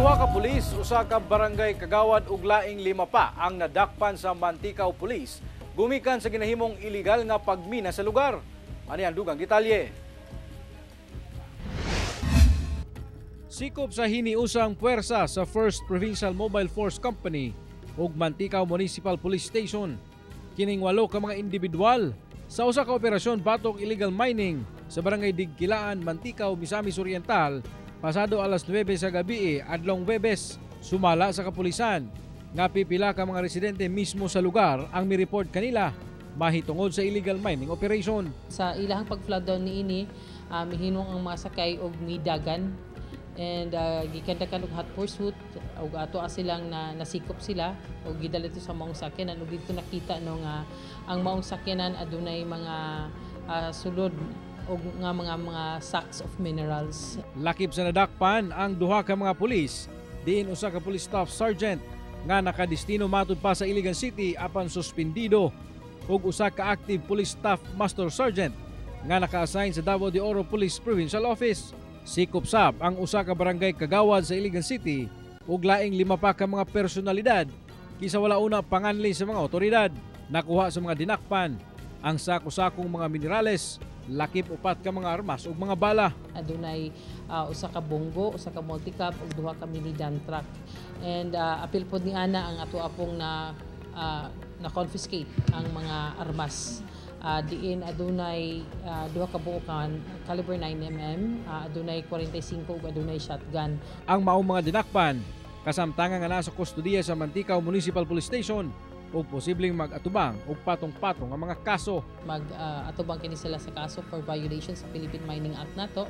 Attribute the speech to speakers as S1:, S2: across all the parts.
S1: Duha ka pulis, usa ka barangay kagawad ug laing lima pa ang nadakpan sa Manticao Police gumikan sa ginahimong iligal nga pagmina sa lugar. Ani ang dugang detalye. Sikop sa hiniusang puwersa sa 1st Provincial Mobile Force Company ug Manticao Municipal Police Station kining walo ka mga individual sa usa ka operasyon batok illegal mining sa barangay Digkilaan, Manticao, Misamis Oriental pasado alas 9 sa gabi adlong Webes. Sumala sa kapulisan nga pipila ka mga residente mismo sa lugar ang mi-report kanila mahitungod sa illegal mining operation.
S2: Sa ilahang pag-flood down niini, mihinong ang mga sakay og midagan and gikandakan og hot pursuit og ato silang na nasikop sila og gidala dito sa maong sakyanan ug didto nakita no nga ang maong sakyanan adunay mga sulod og nga mga sacks of minerals.
S1: Lakip sa nadakpan ang duha ka mga pulis, diin usa ka police staff sergeant nga nakadestino matud pa sa Iligan City apan suspindido ug usa ka active police staff master sergeant nga naka-assign sa Davao de Oro Police Provincial Office. Sikop sab ang usa ka barangay kagawad sa Iligan City ug laing lima pa ka mga personalidad kisa wala una panganli sa mga otoridad. Nakuha sa mga dinakpan ang sako-sakong mga minerales, lakip upat ka mga armas ug mga bala.
S2: Adunay usa ka bonggo, usa ka multicab ug duha ka mini dump truck. And apil pod ni ana ang ato apong na na confiscate ang mga armas. Diin adunay duha ka buokan caliber 9 mm, adunay 45 ug adunay shotgun.
S1: Ang maong mga dinakpan kasamtangan nga nasa kustodiya sa Manticao Municipal Police Station ug posibleng mag-atubang og patong-patong ang mga kaso.
S2: Mag atubang kini sila sa kaso for violation sa Philippine Mining Act nato.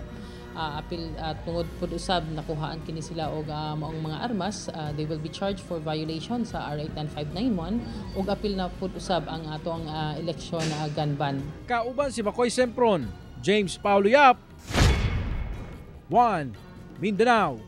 S2: Apil tungod pud usab nakuhaan kini sila og maong mga armas, they will be charged for violation sa RA 10591 ug apil na pud usab ang atong election gun ban.
S1: Kauban si Makoy Sempron, James Paulo Yap, 1 Mindanao.